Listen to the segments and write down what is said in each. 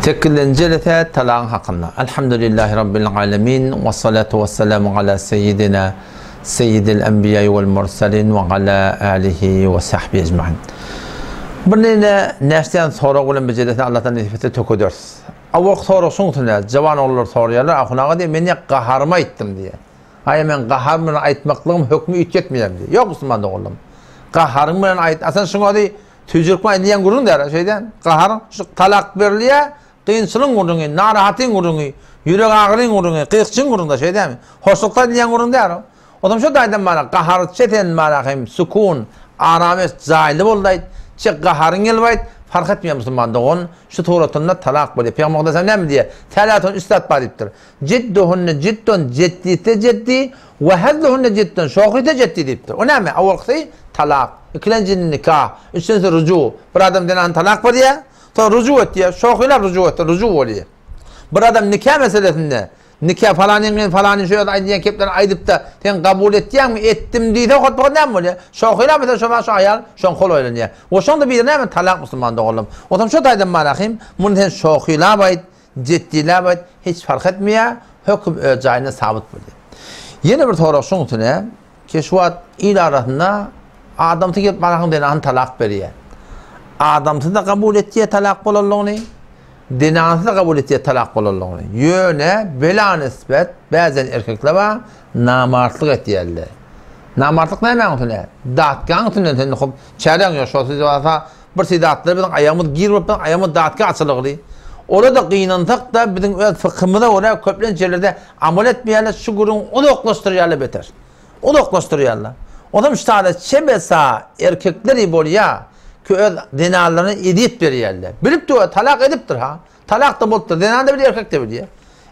Sekizinji jelese talagyň hakynda. Elhamdülillahi Rabbil alemin we salatu we selamu ala seyyidina seyyidil enbiýai wel mursalin we ala alihi we sahbihi ecmain. Bir nene näçden sorag bilen bir jelese Allahdan nesip etse tökederis. Awalky sorag şuň üstüne, jawan ogullar soraýarlar, Ahun aga diýýär, men diýýär gaharyma aýtdym diýýär. Aý men gaharym bilen aýtmaklygym hökmi üýtgetmeýär diýýär. Ýok musulman doganlarym. Gaharyň bilen aýt, aslynda şuň özi Tüýjürkme aýdylýan gürrüň däl, şeýdä. Gaharyň şu talak berilýär, kynçylygyň gürrüňi, narahatyň gürrüňi, ýürek agyryň gürrüňi, gyýkçyň gürrüňi-de şeýdämi? Hoşlukda aýdylýan gürrüň däl o. Onsoň şo taýdan mana gaharçe sen mana hem sukun, arameş jaýly boldy aýt, çe gaharyň gelip aýt, fark etmeýär musulman dogan, şu suratynda talak bolýar. Pygamber Aleyhisselam näme diýýär? Tälatun üç zat bar diýipdir. Jidduhunne jiddun, jeddisi jeddi, we hezluhunne jiddun, şohysy jeddi diýipdir. O näme? Awalkysy talak, ikilenjisi nikah, üçünjisi ruju. Bir adam zenany talak berýär, soň ruju etýär, şohylap ruju etse, ruju bolýar. Bir adam nika meselesinde, nika falanyň bilen falany şu ýerde aýdylýan kepleri aýdyp-da, sen kabul etýäňmi, etdim diýse, hotba näme bolýar? Şohylap etse, şo wagt şo aýal şoň kol oýlanýar. We şoň-da biri näme? Talak musulman doganlarym. Onsoň şo taýdan manahym, muny sen şohylap aýt, Jetdiläp aýt, hiç fark etmeýär, höküm öz jaýynda sabyt bolýar. Ýene bir sorag şuň üstüne, ki şu wagt il arasynda adamsy gelip marahyň zenasyny talak berýär. Adamsy-da kabul etýär talak bolanlygyny, zenasy-da kabul etýär talak bolanlygyny. Ýöne bela nisbet bäzen erkekler bar, namartlyk etýärler. Namartlyk nämäň üstüne? Datgaň üstünden sen hop çäreň ýok, şo siz barsa Bir sedatlar biziň aýagymyz gir bolup biziň aýagymyz datga açylygly. Ola-da gynansak-da biziň öz fykhymyza görä köplenç ýerlerde amal etmeýärler, şu gürrüňi uzaklaşdyrýarlar beter. Uzaklaşdyrýarlar. Onsoň şu sada çebesa erkekleri bolýar ki öz zenanlaryna ezýet berýärler. Bilip dur, talak edipdir ha. Talak-da bolupdyr, zenan-da bilýär, erkek-de bilýär.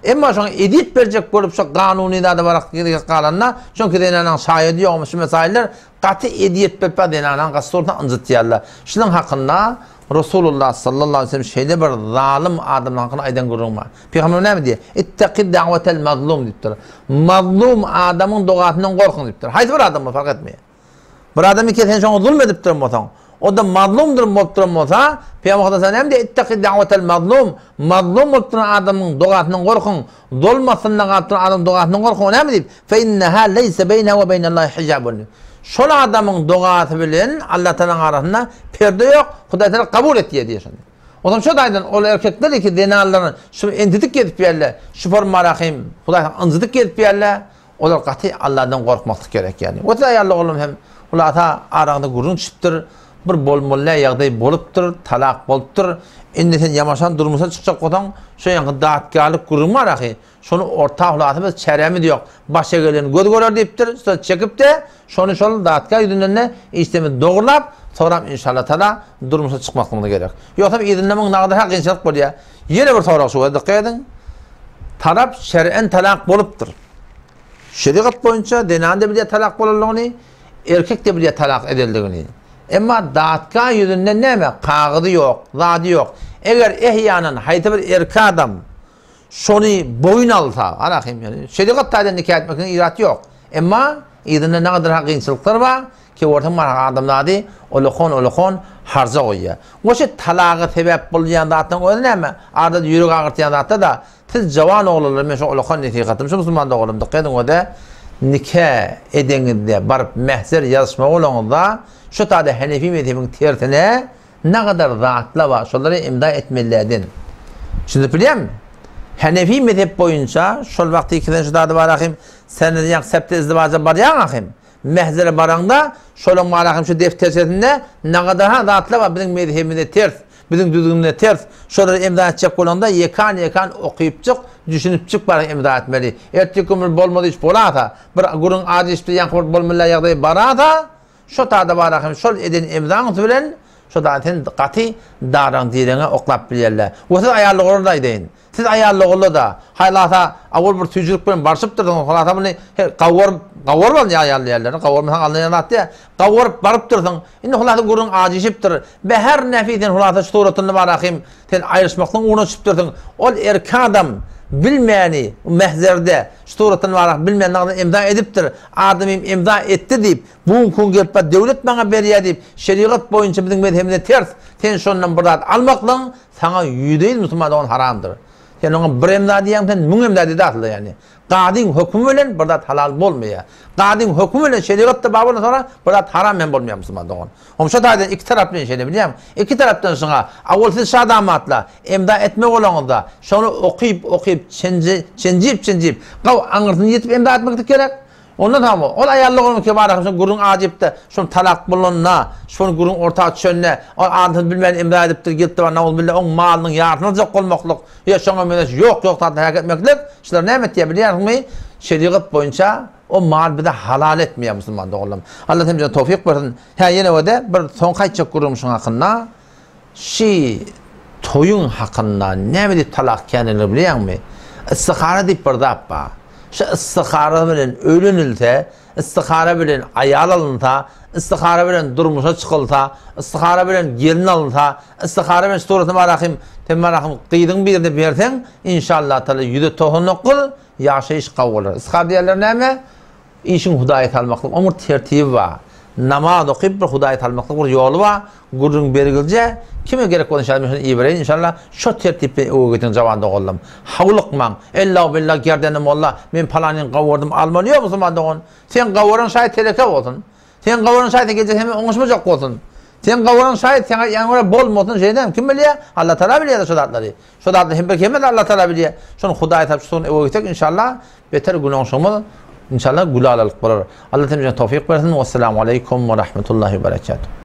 Emma şoňa ezýet berjek bolup şo kanuny zada barak gezek galanda, çünki zenanaň şaýady ýokmuş şu mesaýylar gaty ezýet berip zenanaň gaty sorsa ynjytýarlar. Şunuň hakynda Resulullah sallallahu aleyhi ve sellem şeýle bir zalym adamlar hakynda aýdan gürrüň bar. Pygamber näme diýýär? Ittaki da'wetel mazlum diýipdir. Mazlum adamyň dogasyndan gorkuň diýipdir. Haýsy bir adam fark etmeýär. Bir adam iki sen şoňa zulm edip duran bolsaň, o-da mazlumdyr bolup duran bolsa, Pygamber Hudaý näme diýýär? Ittaki da'wetel mazlum. Mazlum bolup duran adamyň dogasyndan gorkuň. Zulm astynda galyp duran adamyň dogasyndan gorkuň. O näme diýip? Fe inneha leýse beýneha we beýnellahi hijabun. Şol adamyň dogasy bilen Allah Taalanyň arasynda perde ýok, Hudaý Taala kabul etýär diýýär şony. Onsoň şo taýdan ol erkekler iki zenanlaryny şu endidik gezip ýärler, şu formarahym Hudaý ynjydyk gezip ýärler. Olar gaty Alladan gorkmaklyk gerek ýagny. Otur aýally oglum hem hulasa araňda gürrüň düşüpdir, bir bolmaly däl ýagdaý bolupdyr, talak bolupdyr. Indi sen ýamaşan durmuşa çykjak bolsaň, şo ýaňky datgärlik gürrüň bar ahy, şony orta hulasa biz çärämiz ýok, başa gelen göz görer diýipdir, şo çekip-de, şony şol datgär ýüzünden-de işdemizi dogrulap, soram inşallatala durmuşa çykmaklygymyz gerek. Ýogsam yzynda muň nagdyr-ha kynçylyk bolýar. Ýene bir sorag şu, dykgat ediň. Talap şer'en talak bolupdyr. Şerigat boýunça zenan-da bilýär talak bolanlygyny, erkek-de bilýär talak edendigini. Emma datga ýüzünden näme? Kagyzy ýok, zady ýok. Eger ehýanan haýsy bir erkek adam şony boýun alsa, alahym ýöne şerigat taýdan nika etmekligiň iraty ýok. Emma yzynda nägadyr-ha kynçylyklar bar, ki görseň bar adamzady olakon-olakon harja goýýar. Goşa talaga sebäp bolýan zatlaryň özi näme? Arada ýürek agyrtýan zatlar-da Siz jawan oglanlar men şu ulakan nesihatym şu musulman doganym dykgat ediň ode nike edeňizde baryp mähzer ýazyşmaly bolaňyzda şu tada henefi mezhebiň tersine nagadar zatlar bar şolary imza etmelilerden düşündirip bilýärmi henefi mezhep boýunça şol wagty sen şu zady bar ahim sen ýa septe izdiwaja barýaň ahim Mehzere baraňda, şolaň bar hem şu defterçesinde nagada-ha zatlar bar, biziň mezhebimize ters, biziň düzgünimize ters. Şolary imza etjek bolaňda, ýekan-ýekan okypjyk, düşünipjik baryp imza etmeli. Ertirki gün bir bolmaz iş bolasa, bir gürrüň ajy işde ýaňky bir bolmaly ýagdaý barasa, şo tada bar hem şol eden imzaňyz bilen şo zady sen gaty daraň-direňe oklap bilýärler. We siz aýallyk olar-da aýdaýyn. Siz aýallygylla-da, haýlasa, awal bir süýjülik bilen barşypdyrsyňyz, hulasa muny her gawaryp, gawaryp alynýar aýal diýerler, gawarmasaň alynýan zat däl, gawaryp barypdyrsyň, indi hulasa gürrüň ajyşypdyr, be her nefi sen hulasa şu suratynda bar ahym, sen aýryşmaklygyň ugruna düşüpdirsiň, ol erkek adam. bilmäni mähzerde şu suratdan barak bilmän nagda imza edipdir, adamym imza etdi diýip, bu günki gün gelip bar döwlet maňa berýär diýip, şerigat boýunça biziň mezhebimize ters, sen şondan bir zat almaklygyň saňa 100% musulman dogan haramdyr. Sen oňa bir emza diýýäň, sen 1000 emza diýdi aslynda ýagny. Kazyň hökümi bilen bir zat halal bolmaýar. Kazyň hökümi bilen şerigatda bar bolan soňra bir zat haram hem bolmaýar musulman dogan. Oň şo taýdan iki tarap bilen şeýle bilýäňmi? Iki tarapdan şuňa awal siz şa damatla emza etmek bolaňyzda şony okyp okyp çenji çenjip çenjip gaw aňyrsyny ýetip emza etmeklik gerek. Ondan soň ol aýal dogan ki bar şo gürrüň ajypda şony talak bolanda şony gürrüň orta düşende ol adamsy bilmän emza edipdir gelipdir bar nauzubilla oň malynyň ýarsyny aljak bolmaklyk ýa şoňa meňzeş ýok ýok zatlar hereket etmeklik şular näme etýär bilýärsiňmi şerigat boýunça O mal bize halal etmeýär musulman doganlarym. Allah hemmämize towfyk bersin. Hä ýene wede bir soňky aýtjak gürrüňim şuň hakynda. Şi toýuň hakynda näme diýip talak känenler bilýäňmi? Istihara diýip bir zat bar. Şu istihara bilen öýlenilse, istihara bilen aýal alynsa, istihara bilen durmuşa çykylsa, istihara bilen gelin alynsa, istihara bilen suraty barahym, sen barahym gyzyň birini berseň, inşallah taala 199 Ýaşaýyş gowy bolar. Isgar diýenleri näme? Işiň Hudaýa salmaklyk. Oň bir tertibi bar. Namaz okyp bir Hudaýa salmaklyk bir ýoly bar. Gürrüň bergilje. Kime gerek bolsa inşallah men şony ibereýin inşallah. Şo tertipde öe getiň jawan doganlarym. Howlukmaň. Ella billa gerdeni molla men palanyny gowurdym almaly ýok musulman dogan. Sen gowuran şaýat teleke bolsun. Sen gowuran şaýat geljek hem oňuşmajak bolsun. Sen gowuran şaýat saňa ýaňy görä bolmasyn şeýdem kim bilýär? Allah Taala bilýär şo zatlary. Şo zatlar hem bir hemme Allah Taala bilýär. Şony Hudaý tapyp şony öwe gitsek inşallah beter günäňşymyz inşallah gülalalyk bolar. Allah hemmämize towfyk bersin. Wessalamu aleýkum we rahmetullahi we berekatuh.